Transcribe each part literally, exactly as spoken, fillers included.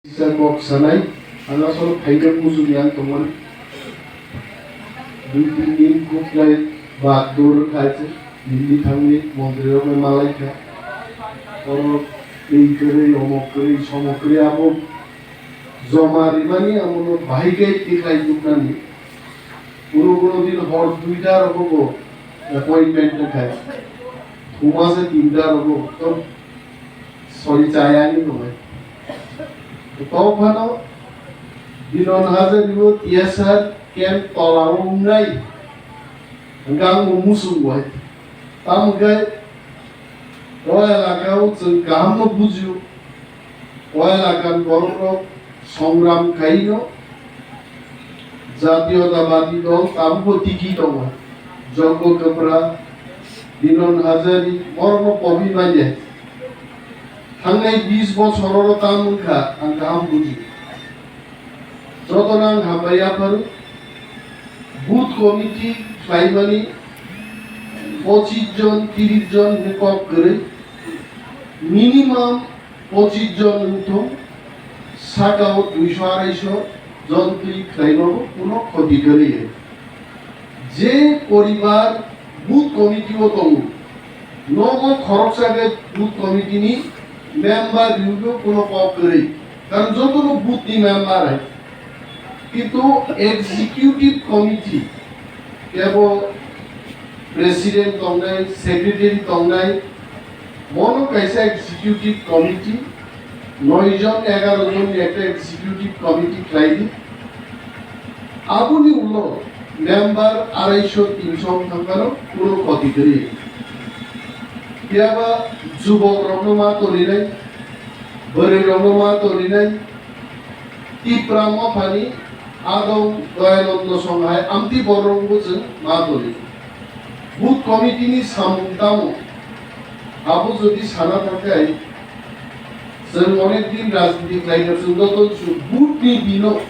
Kisa kok sanai, ang asolo phaikhe bujuli ang tongmani. Dui tin din kuk lai bak dur khai se, Delhi thangwi montri rok bai malai kha. Oro tei kwrwi, omok kwrwi, somok kwrwi abo joma rimani amono bahai khe tiklai tuknani. Kuno kuno din hor duita rogo bo appointment khai. Thuma se tinta rogo to sori chaya ni nongai. To phano Binon Hazari bo T S R camp tola o wngnai. Hwnkhe ang bo muchung bo hai. Tamo khe o elaka o chwng kaham no bujio. O elakani borok rok songram khai no Jatiyotabadi dol tabukbo tiki tongo. Joggo Kwpra, Binon Hazari, borokno pobi manya. Thangnai bis bosor oro tamo wngkha, ang kaham buji. Jotono ang hambai yapharu, booth committee khlaimani pochis jon, tris jon hwnwi kok kwrwi, minimum pochis jon wngthung, saka o duiso araiso jon twi khlaimabo kuno khoti kwrwi. Je poribar booth committee o tongo, nogo khoroksa khe booth committee ni member riwbo kuno kok kwrwi, karon jotono booth ni member hai. Kintu executive committee kebo president tongnai, secretary tongnai, bono kaisa executive committee, noi jon egaro jon ni ekta executive committee khlai di. Aboni ulo member araiso tinso wng thangkano kuno khoti kwrwi. Phiyaba jubok rokno ma torinai, bwrwi rokno ma torinai, Tipra Mothani adong Doyananda Song hai amtwi borok bo chwng ma toni. Booth committee ni samung tamo? Abo jodi sana thangkhe, chwng onek din rajniti khlaikha, chwng joto su booth ni bino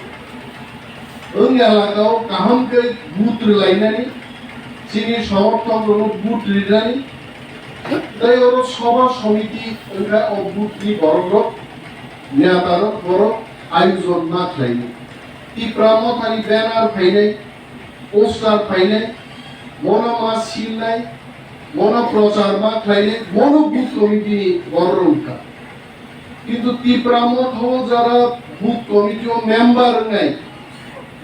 wng elaka o kaham khe booth rwlainani, chini somorthok rokno booth rinani, tei oro sobha somiti wngkha o booth ni borok rok. Netarok borok ayojon ma khlainai. Tipra Mothani banner phainai, poster phainai, bono ma silnai, bono prochar ma khlainai, bono booth committee ni borok wngkha. Kintu Tipra Motha o jara booth committee o member wngnai,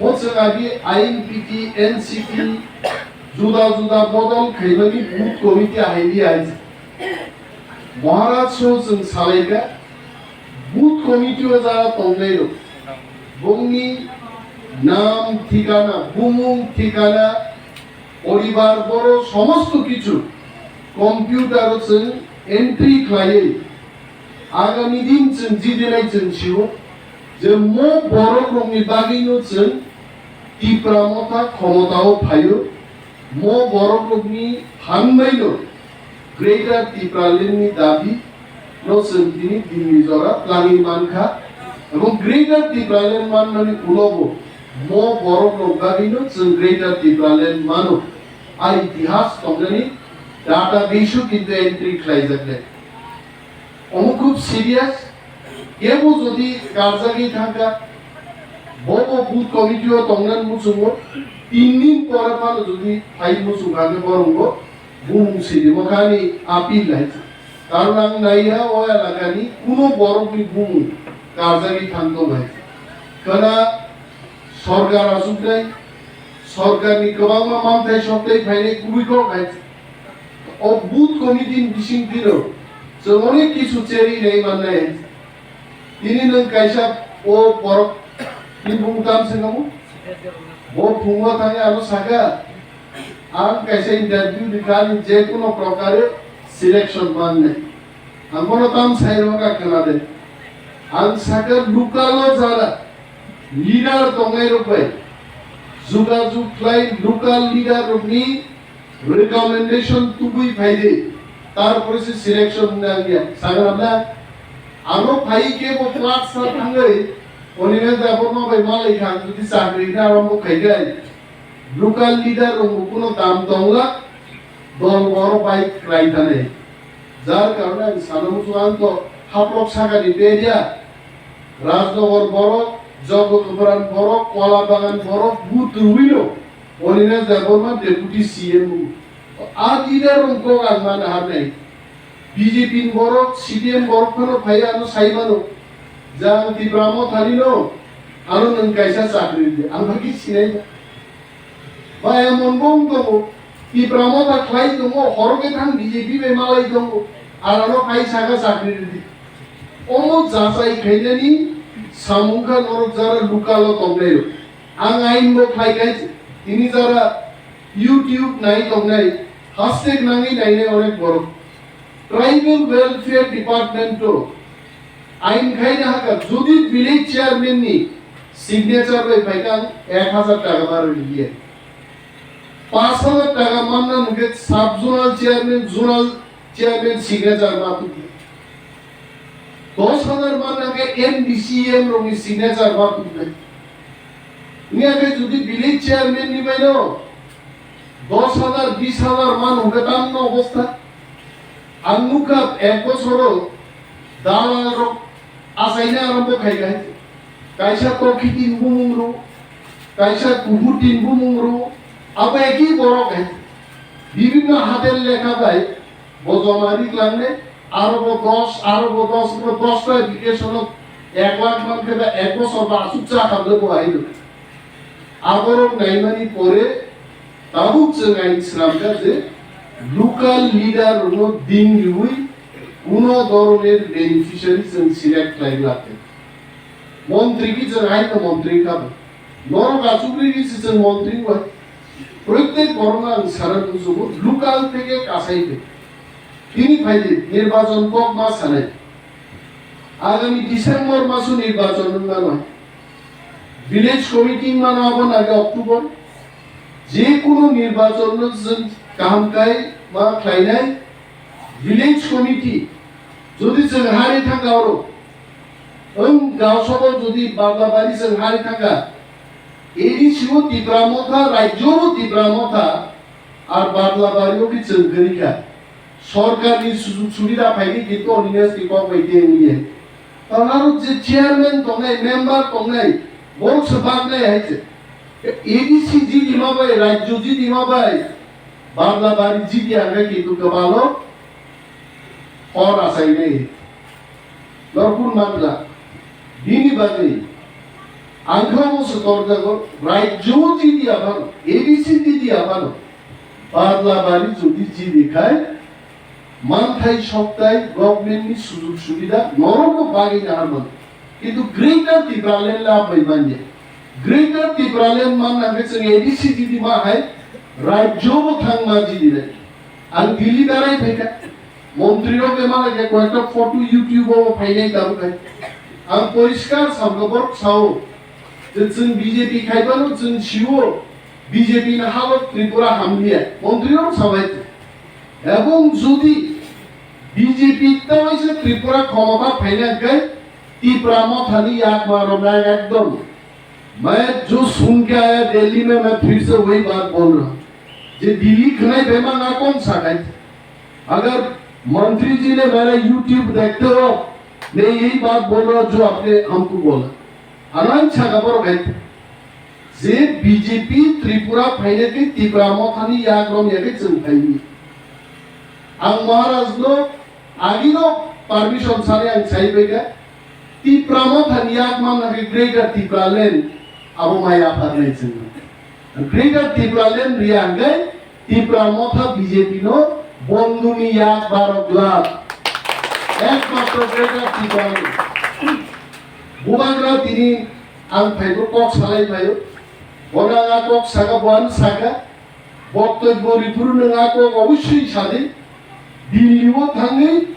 bo chwng agi I N P T, N C P, juda juda bodol khaimani booth committee ahai di hai. Maharaj so chwng salaikha, booth committee o jara tongnai rok, bongni nam thikana, bumung thikana, poribar boro somosto kichu computer o chwng entry khlaiwi agami din chwng jidinai chwng sio je mo borok rokni bagwino chwng Tipra Motha khomotao phaio, mo borok rokni phan baino Greater Tipraland ni dabi no chwng tini dinni jora twlangwi mankha, abo Greater Tipraland manmani ulobo mo borok rok bagwino chwng Greater Tipraland mano. A itihas tongnani database o kintu entry khlaijaknai. Omo khub serious, kebo jodi karjagwi thangkha, bobo booth committee o tongnani muchungo, tin din pore phano jodi phai muchungkha khe borongo bumung sini mokhani appeal lai. Karon ang naiha o elakani kuno borokni bumung karjagwi thang tong hai. Khana sorkar achuknai, sorkarni kwbangma manthai soktai phainai kubui kok hai. O booth committee ni bising tino chwng onek kisu cheri nai mannai. Tini nwng kaisa o borok ni bumung tam se namo? Bo phungo thangwi ano saka, ang kaisa interview rikha ani je kono prokare selection mannai. Ang bono tam sai rwkha khna de. Ang saka local o jara leader tongnai rok bai jogajog khlai local leader rokni recommendation tubui phai de, tarpore se selection hwnwi ang ya. Sagra na, ano phai khe bo class sa thangwi, Onimes da bo no bai malai kha, ang jodi chakri na arambo khai khai, local leader rok bo kuno dam tongla, dol boro bai kwlai thani. Jar karone ang sana muchung ang to haplok sakani pedia, Rajnagar borok, Jogotpura borok, Kola Bagan borok, buturwino Oninas Debbarma deputy C M. A leader rok kok ang mana harnai. B J P ni borok, C P M borok phano phai ano sai mano. Jang Tipra Motha ni no, ano nwng kaisa chakri di. Ang bagi sinai. Ba emon bo wng tongo, Tipra Motha khlai tongo, horo khe thang B J P bai malai tongo, arano phai saka chakri rwdi. Omo jachai khainani samung kha norok jara local o tongnai rok. Ang ain bo khlai kai, tini jara YouTube nai tongnai, hastek nangwi nainai onek borok. Tribal Welfare Department o ain khaina hakha, jodi village chairman ni signature bai phaikha, ek hazar taka ma rwliya. Panch hazar taka manna hwnkhe sub zonal chairman, zonal chairman signature ma tubnai. Dos hazar manna hwnkhe M D C M rokni signature ma tubnai. Wngya khe jodi village chairman ni bai no dos hazar, bis hazar man hwnkhe tamno obostha. Ang nukha ek bosoro dalal rok achaina arambo khai khai. Kaisa tokhi tin bumung ro, kaisa kuhur tin bumung ro, abo eki borok hai. Bibhinno hater lekha bai bo joma ri klangnai, aro bo dos, aro bo dos, bo dos ta application o ek lakh man khe ba ek bosor ba aswk cha khamle bo hai rw. Aborok naimani pore tabuk chwng ain swnamkha je local leader rokno ding riwi kuno doroner beneficiary chwng select khlai lakha. Montri ki chwng ain no montri kha bo. Norok achukri ri se chwng montri wai. Protek borokno ang sana tujugo local theke kasai de. Tini phaidi nirbachon kok ma sanai. Agami December maso nirbachon wngma nai. Village committee wngma nai abo nai October. Je kunu nirbachon no chwng kaham kai ma khlainai. Village committee jodi chwng hari thangka oro, wng gaosabo jodi Badlabari chwng hari thangka, A D C o Tipra Motha, rajyo o Tipra Motha, ar Badlabari o ki chwng kwrwi kha. Sorkar ni sujug subida phaidi kintu onines ni kok bai tei wngya. Tamo aro je chairman tongnai, member tongnai, borok se baknai hai se. A D C jidi ma bai, rajyo jidi ma bai, Badlabari jidi ang khe kintu kwbalo hor achainai. Norkun mangla. Bini bagwi ang khe omo se torjago, rajyo jidi aphano, A D C jidi aphano, Badlabari jodi jidi khai, manthai soktai government ni sujug subida norokno bagwi naharmani. Kintu Greater Tipraland la bai manya. Greater Tipraland man nangkhe chwng A D C jidi ma hai rajyo bo thangma jidi nai. Ang Delhi berai phaikha. Montri rok bemala khe koyekta photo YouTube o phainai tabuk hai. Ang poriskar samkha borok sao je chwng B J P khaibano chwng sio B J P ni halok Tripura hamliya. Montri rok sabai. Ebong jodi B J P ta waisa Tripura khomota phaina hwnkhe Tipra Mothani yakma rok nang ekdom. मैं जो सुन के आया दिल्ली में, मैं फिर से वही बात बोल रहा हूँ। जे दिल्ली खनाई बेमा ना कौन सा खाई? अगर मंत्री जी ने मेरा YouTube देखते हो, मैं यही बात बोल रहा हूँ जो आपने हमको बोला। Anan chaka borok hai je B J P Tripura phaina khe Tipra Mothani yak rom ya khe chwng phaini. Ang Maharaj no agi no permission sari ang sai bai kha. Tipra Mothani yak man na khe Greater Tipraland abo mai aphar nai chwng. Greater Tipraland riya hwnkhe Tipra Motha B J P no bondhuni yak barok glak. Ekmatro Greater Tipraland. Bubagra tini ang phaibo kok salai phaio. Bono ang a kok saka, bo ano saka. Boktobbo ripuru nwng a kok obossoi sadi. Delhi o thangwi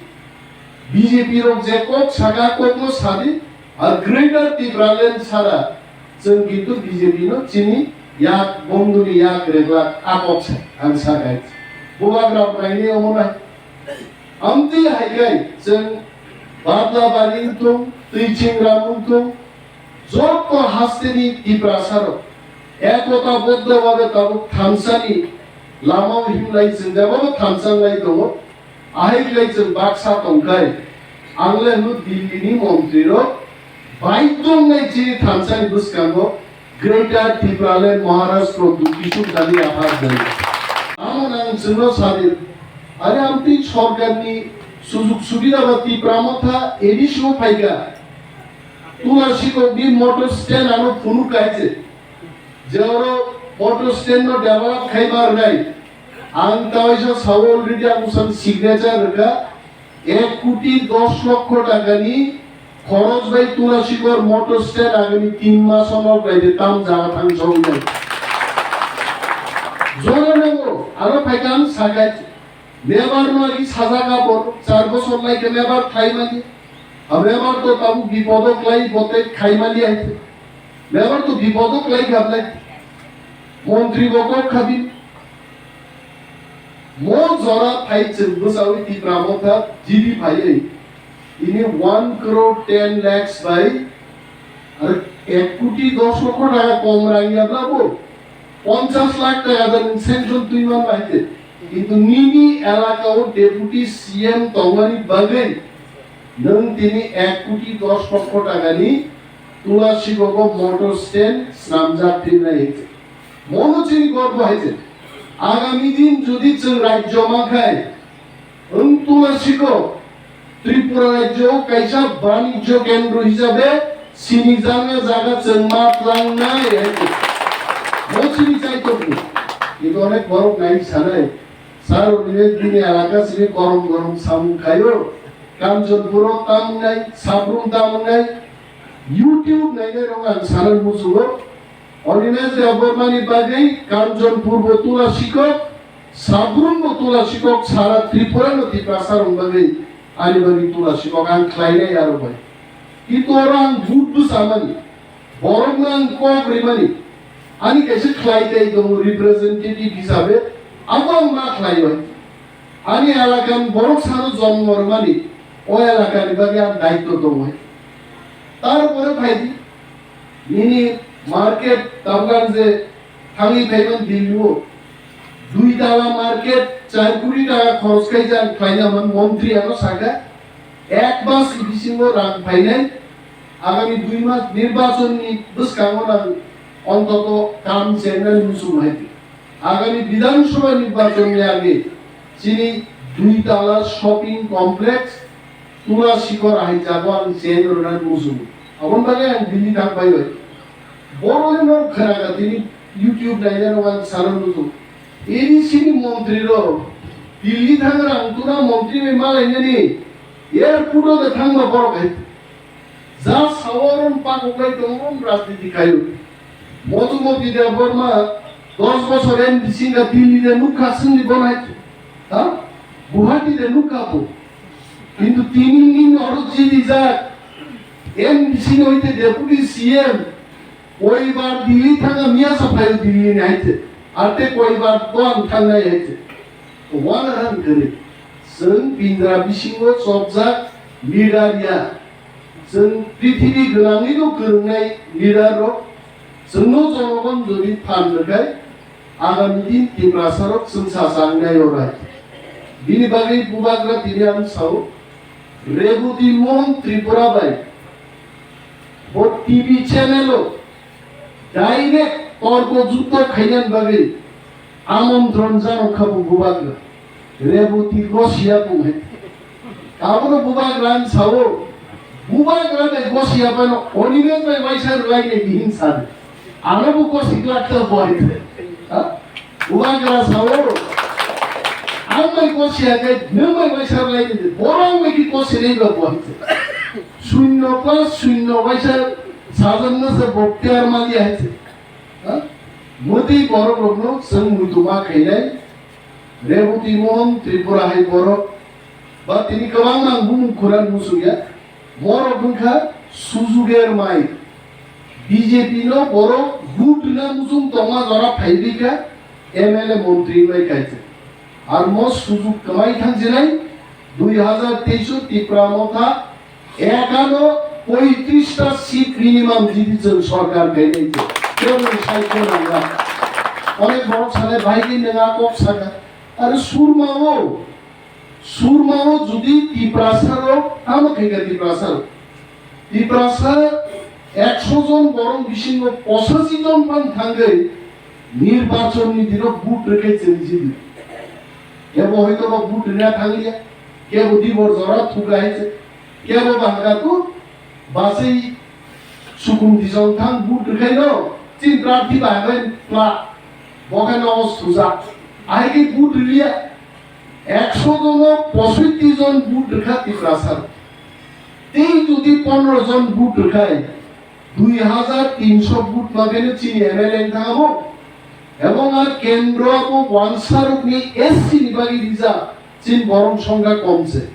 B J P rok je kok saka, a kok no sadi. Ar Greater Tipraland sara chwng kintu B J P no chini yak bondhuni yak reglak a kok se ang sa gai. Bubagra rok naini omo nai. Amtwi hai kai chwng Badlabari wngthung, Twichingram wngthung, joto hasteni Tiprasa rok ekota boddo babe tabuk thamsani lama o himlai chwng jeba bo thamsa wngwi tongo. Ahai khlai chwng baksa tongkhai, ang le hwno Delhi ni montri rok Baidhyo wngnai chini thansani bwskango Greater Tipraland Maharashtra Dukhi Sukh Dali Aphad nai. Amo nang chwngno sadi, are amtwi sorkarni sujug subida ba Tipra Motha A D C o phaikha. Tula Sikokni motor stand ano phunuk kaise. Je oro motor stand no develop khai ma rwnai. Ang tawaisa sao already ang usan signature rwkha. Ek koti dos lokho takani khoroj bai Tula Sikok motor stand agami tin mas o nok bai de tam jaga thang song nai. Jora nango, aro phaikha ang sakai. Mebar no agi sajak abor, char bosor lai khe mebar khai mani. A mebar to tabu bipodo klai bote khai mani aite. Mebar to bipodo klai kha nai. Montri bo kok khabi. Mo jora phai chwng bwsawi Tipra Motha G D phaiwi. Ini one crore ten lakhs bai ar ek koti dos lokho taka kom rang ya bla bo. Ponchas lakh taka da nwng sanction twi man bai te. Kintu nini elaka o deputy C M tongmani bagwi nwng tini ek koti dos lokho takani Tula Sikogo motor stand snamjak twi nai hinwi. Mono chini gorbo hai se. Agami din jodi chwng rajyo mankhai, wng Tula Sikok Tripura rajyo kaisa banijyo kendro hisabe sini jana jaga chwng ma tlangnai hai se. Mo chini chai tongni. Kintu onek borok nai sanai. Sir, bini elaka sini gorom gorom samung khaio. Kanchanpuro tamnai, Sabrum tamnai, YouTube nainai rok ang sana musugo. Onimesh Debbarmani bagwi Kanchanpur bo Tula Sikok, Sabrum bo Tula Sikok, sara Tripura no Tiprasa rok bagwi ani bagwi Tula Sikok ang khlainai aro bai. Kintu oro ang vote bwsamani, borokno ang kok rimani, ani kaisa khlai tei tongo representative hisabe, abo ang ma khlai bai. Ani elakani borok sano jonmo rwmani, o elakani bagwi ang daityo tongo. Tarpore phaidi, nini market tabuk ang je thangwi phaiman Delhi o, dui tala market char koti taka khoros khai je ang khlaina man montri ano sakha, ek mas bisingo rang phainai, agami dui mas nirbachon ni bwskango nang ontoto kam chengnani muchung hai. Agami Bidhan Sabha nirbachon ni age chini dui tala shopping complex Tula Sikok hai jago ang chen rwna muchung. Aboni bagwi ang Delhi thang bai bai. Boro no khwnaga tini YouTube naina rok ang sana muchung. A D C ni montri rok Delhi thang rang tuna montri bai malainani airport o de thangma borok hai. Ja saoron pakoklai tongo rajniti khaio. Madhumati Debbarma dos bosor M D C wngkha Delhi de nukha sini bonai. Ha? Guwahati de nukha bo. Kintu tini nini oro jidi jak M D C no ite deputy C M. Koibar Delhi thanga miya sa phaio Delhi ni haite. Arte koibar to ang thangnai haite. Wana han kare. Seng pindra bisingo chopjak leader ya. Chwng prithibi gwnangwi no kwrwngnai leader rok, chwngno jonogon jodi phan rwkhai, agami din Tiprasa rok chwngsa changnai orai. Bini bagwi bubagra tini ang sao, Reboti Mohan Tripura bai bo T V channel o direct torko jukto khainani bagwi amontron jano kha bo bubagra. Reboti gosiya bung hai. Abono bubagra ang sao. Bubagra bai gosiya bano Onimesh bai waisa rwlai ni bihin sadi. Ano bo gosi glak ta bo hai. Ha? Bubagra sao. Ang bai gosiya kai, nwng bai waisa rwlai ni. Borok bai ki gosi ni ba bo hai. Shunyo plus shunyo waisa sajwkno se bo player mali hai se. Ha? Modi borok rokno chwng muituma khainai, Reboti Mohan Tripura hai borok, ba tini kwbangma ang bumung khurang muchungya, borok wngkha sujuger mai, B J P no borok vote rwna muchung tongma jora phaiwi kha, M L A montri wngwi kaisa. Ar mo sujug kwmai thangjinai, dui hazar teis o Tipra Motha ekano poitrista seat minimum jidi chwng sorkar khainai je. Kebo sai ko nangla. Onek borok sanai bahai khe nang a kok saka. Are surma o, surma o judi Tiprasa rok, tamo khaikha Tiprasa rok. Tiprasa Ekso jon borok bisingo pochashi jon phan thangwi nirbachonni dino vote rwkhe chwng jidi. Kebo hoito ba vote rwna thangliya, kebo dibor jora thuka hai se, kebo ba hwnkha tu basai sukum dijong thang vote rwkhaino chini prarthi ba hwnkha pla, bo khe nogo sujak. Ahai khe vote rwliya, ekso jono posoitti jon vote rwkha Tiprasa. Tei jodi pondro jon vote rwkhai, dui hajar tinso vote ma khe chini M L A wng thangabo. Ebong a kendro abo wansarokni S C ni bagwi rijak, chini borok songkha kom se.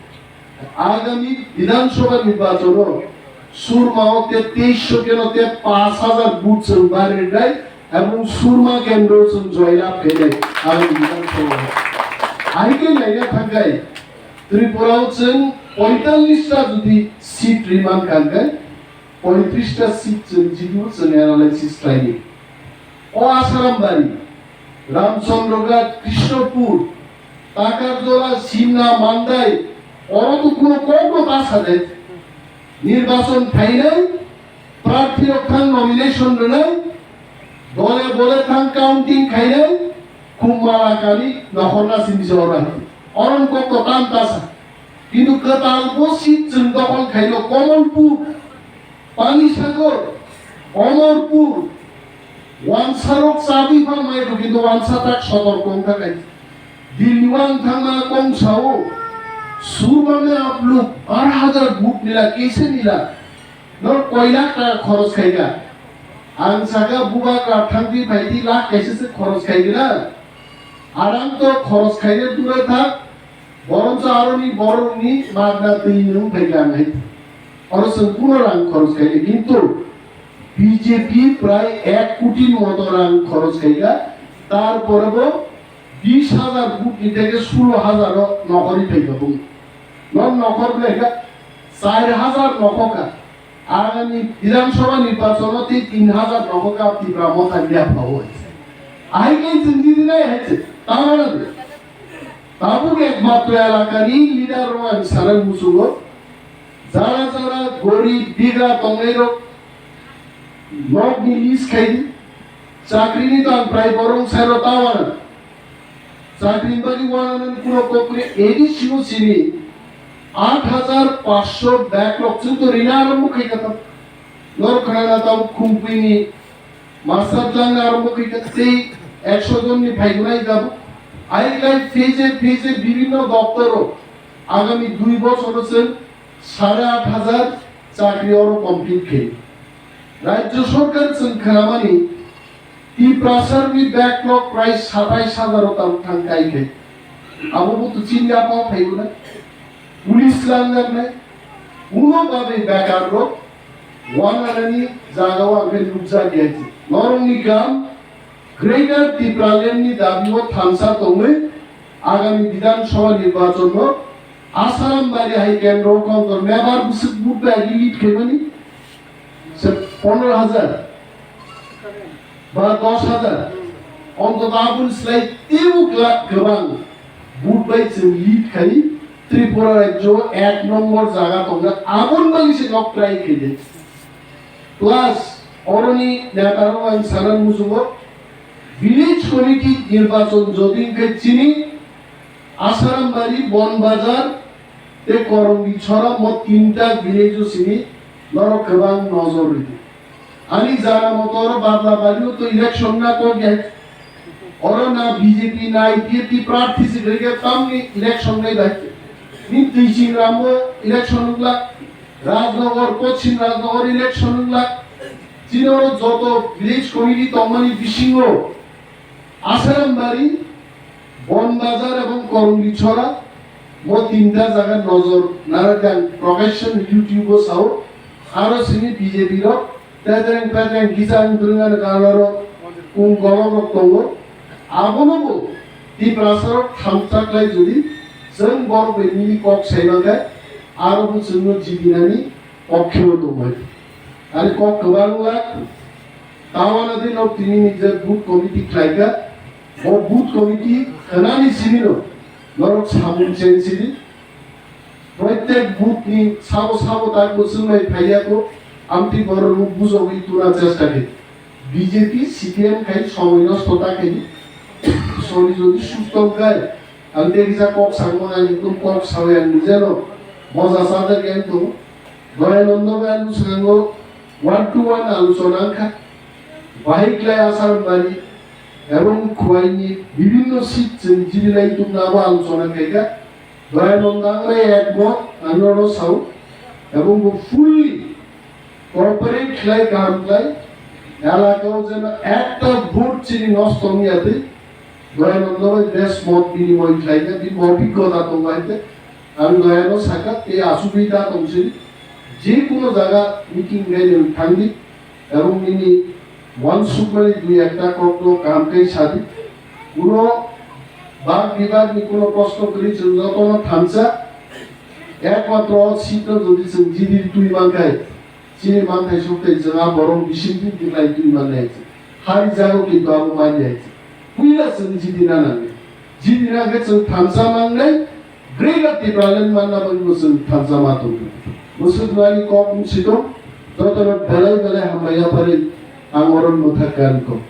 Agami Bidhan Sabha nirbachon o Surma o te teisho keno te panch hajar vote chwng bari rwnai, ebong Surma kendro chwng joylab khainai agami Bidhan Sabha o. Ahai khe naina thangkhai, Tripura o chwng poitallish ta jodi seat rwmani kha hwnkhe, poitrish ta seat chwng jidu chwng analysis khlaidi. O Asarambari, Ramchandraghat, Krishnapur, Takarjola, Simna, Mandai, oro to kuno kokno ta sajai. Nirbachon phainai, prarthi rok thang nomination rwnai, dole bole thang counting khainai, khum mala kani nokhorna simi se oro hai. Oron kokno tam ta sa. Kintu kwtal bo seat chwng dokhol khaino Kamalpur, Panisagar, Amarpur, wansarok chabwi phan mai rw, kintu wansa tak sotor kong kha kai. Dilli wang thangma kong sao, Surma mein aap log bar hajar vote mila, kaise mila? Nor koi lakh taka khoros khai kha. Ang saka bubagra thangdi phaidi lakh kaisa se khoros khai na. Arang to khoros khaina dura thak, Boroncho aroni borokni magna twi nwng phaikha nai. Oro chwng kuno rang khorch khaikha, kintu B J P prai ek koti ni moto rang khorch khaikha, tarpore bo bish hajar vote ni theke sulo hajar o nokhorwi phaikha bung. Non nokhor phaikha, char hajar nokhokha. Agami Bidhan Sabha nirbachon o tei tin hajar nokhokha Tipra Motha ni yaphao. Ahai khe chwng di dinai hai se, tamo na de. Tabuk ekmatro elakani leader rok ang sana muchungo, jara jara gorib bigra tongnairok nokni list khaidi, chakrini to ang prai borong sairo ta wana. Chakrini bagwi wananani kuno kokri A D C o sini aat hajar panchsho backlog chwng to rina arombo khaikha ta. Nor khnana tabuk Khumpui ni Master twlangna arombo khaikha tei ekso jonni phaigunai tabuk. Aiklai phase phase bibhinno doptoro agami dui bochoro chwng sare aat hajar chakri oro complete khe. Rajya sorkar chwng khnamani Tiprasarni backlog prai satais hajar o tabuk thang kai khe. Abo bo to chini yapha phaigunai. Police langjaknai. Uno babe bekar rok Wananani jaga o ang khe nukjakya di. Norokni kam Greater Tipraland ni dabi o thansa tongwi agami Bidhan Sabha nirbachon no Asarambari hai kendro o Kongkor member bwswk vote bai lead khaimani se pondro hajar ba dos hajar, ontoto aboni slai teibo kla-, kwbang vote bai chwng lead khai Tripura rajyo o ek nombor jaga tongna aboni bagwi se nok try khaidi. Plus oroni neta rok ang sana muchungo village committee nirbachon jodi wngkhe chini Asarambari, Bonbazar tei Korombi Chora mo tinta village o sini norok kwbang nojor ridi. Ani jana moto oro Badla Bari o to election na kok ya. Oro na B J P na I P F T prarthi si gari tamni election nai bai. Ni Twijing Ram o election wngla. Rajnagar, Poschim Rajnagar election wngla. Chini oro joto village committee tongmani bisingo Asarambari, Bonbazar ebong Korombi Chora, mo tinta jaga nojor narwkhe ang Prakash Chandra YouTube o sao, aro sini B J P rok tetreng petreng kisa ang dwrwngani kanaro kung golok rok tongo. Abono bo Tiprasa rok thamsa khlai jodi chwng borok bai nini kok sai mankhe, aro bo chwngno jibinani kok kheno tongbai. Ani kok kwbang wngla, tawana di nok tini ni je booth committee khlaikha, o booth committee khanani simi no norok samung chen sidi. Protek booth ni sabo sabo tak bo chwnglai phaiya ko, Amtwi borok rok bujogwi tuna chesta khe. B J P, C P M khai somoi nosto ta khe. Sori jodi susto khai, ang tei kisa kok sakmani ang ekdom kok sawi ang nijeno moja sajak yang tongo. Doyanondo bai ang bwskango one to one aluchona wngkha. Bahai khlai Asar Bari ebong Khwaini bibhinno seat chwng jibinai tubna abo aluchona khaikha. Doyanondo ang bai ekmot ang norok sao. Ebong bo fully cooperate khlai, kaham khlai. Elaka o jeno ekta vote chini nosto wngya twi. Doyanondo bai bes mot binimoy khlai kha, bini obhiggota tongo hai khe. Ang Doyano sakha, tei asugwi da tong sini. Je kuno jaga meeting bai nwng thangdi, ebong nini uansukmani dui ekta kokno kaham khe sadi. Kuno bak bibak ni kuno kosto kwrwi chwng jotono thansa. Ekmatro o seat no jodi chwng jidi twi mankhai, chini manthai sukthai chwng a borok bising tin tiklai twi mannai hai se. Hari jago kintu abo manya hai se. Puila chwng jidina nangnai. Jidina khe chwng thansa mangnai. Greater Tipraland manna bagwi bo chwng thansa ma tongo. Bwswk nani kok wng si tong. Jotono belai belai hambai yapharwi ang oro mwthak kan kok.